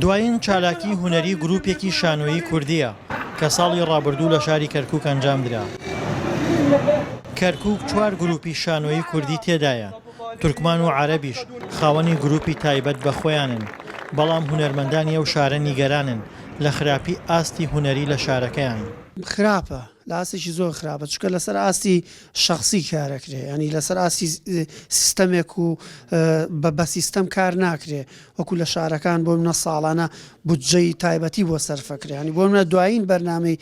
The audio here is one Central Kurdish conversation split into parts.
دوایین چالاکی هونەری گروپێکی شانۆیی کوردییە کە ساڵی ڕابردوو لە شاری کەرکوک ئەنجامدرا. کەرکوک چوار گروپی شانۆیی کوردی تێدایە، تورکمان و عەرەبیش خاوەنی گروپی تایبەت بە خۆیانن، بەڵام هونەرمەندانی ئەو شارە نیگەرانن لە خراپی ئاستی هونەری لە شارەکەیان. خراپە، لە ئاستێکی زۆر خراپە، چونکە لەسەر ئاستی شەخسی کارەکرێ یانی لەسەر ئاستی سیستەمێک و بە سیستەم کار ناکرێ وەکو لە شارەکان بۆ منە ساڵانە بودجەی تایبەتی بۆ سەرفەکرێ ینی بۆ منە دوایین بەرنامەی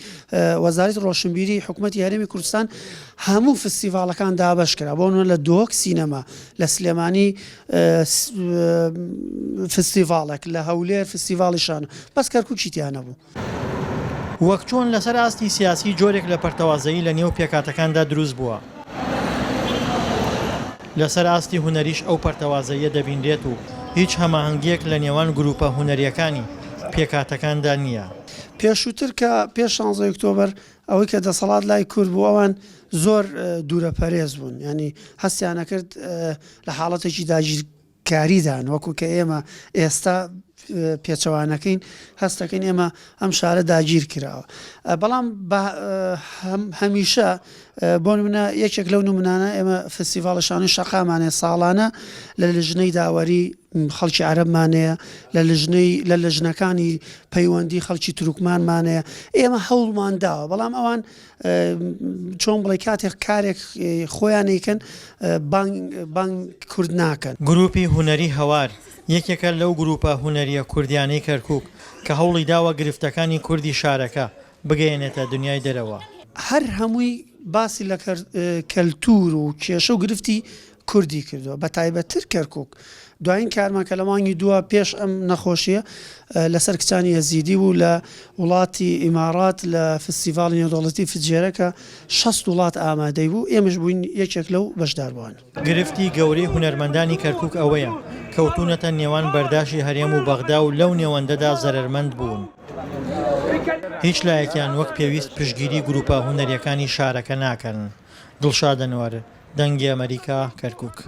وەزارەتی ڕۆشنبیری حکوومەتی هەرێمی کوردستان هەموو فستیڤاڵەکان دابەش کرا بۆ منە لە دهۆک سینەما لە سلێمانی فستیڤاڵێک لە هەولێر فستیڤاڵی شانۆ بەس کەرکوکی تیا نەبوو. وەک چۆن لەسەر ئاستی سیاسی جۆرێک لە پەرتەوازەیی لە نێو پێکهاتەکاندا دروست بووە، لەسەر ئاستی هونەریش ئەو پەرتەوازەییە دەبینرێت و هیچ هەماهەنگییەک لە نێوان گرووپە هونەرییەکانی پێکهاتەکاندا نییە. پێشووتر کە پێش شانزەی ئۆکتۆبەر ئەوەی کە دەسەڵات لای کورد بوو ئەوان زۆر دوورەپەرێز بوون یانی هەستیان ئەکرد لە حاڵەتێکی داگیر کاریدان وەکو کە ئێمە ئێستا پێچەوانەکەین هەستەکەین ئێمە ئەم شارە داگیر کراوە بەڵام هەمیشە بۆ منە یەکێک لەو نمونانە ئێمە فستیڤاڵە شانۆی شەقامانێ ساڵانە لە لژنەی داوەری خەڵکی عەرەبمانەیە لە لژنەی لە لژنەکانی پەیوەندی خەڵکی تورکمانمانەیە ئێمە هەوڵمان داوە بەڵام ئەوان چۆن بڵێ کاتێک کارێک خۆیان ئەیکەن بانگ بانگ کورد ناکەن. گروپی هونەری هەوار یەکێکە لەو گروپە هونەرییە کوردیانەی کەرکوک کە هەوڵی داوە گرفتەکانی کوردی شارەکە بگەیەنێتە دنیای دەرەوە. هەر هەمووی باسی لە کەلتوور و کێشە و گرفتی کوردی کردووە بە تایبەتتر کەرکوک. دوایین کارمان کە لە مانگی دووە پێش ئەم نەخۆشییە لەسەر کچانی یەزیدی بوو لە وڵاتی ئیماڕات لە فستیڤاڵی نێودەوڵەتی فجێرە کە 60 وڵات ئامادەی بوو ئێمەش بووین یەکێک لەو بەشداربووان. گرفتی گەورەی هونەرمەندانی کەرکوک ئەوەیە کەوتوونەتە نێوان بەرداشی هەرێم و بەغدا و لەو نێوەندەدا زەرەرمەند بوون. هیچ لایەکیان وەک پێویست پشتگیری گروپە هونەرییەکانی شارەکە ناکەن. دڵشاد ئەنوەر، دەنگی ئەمەریکا، کەرکوک.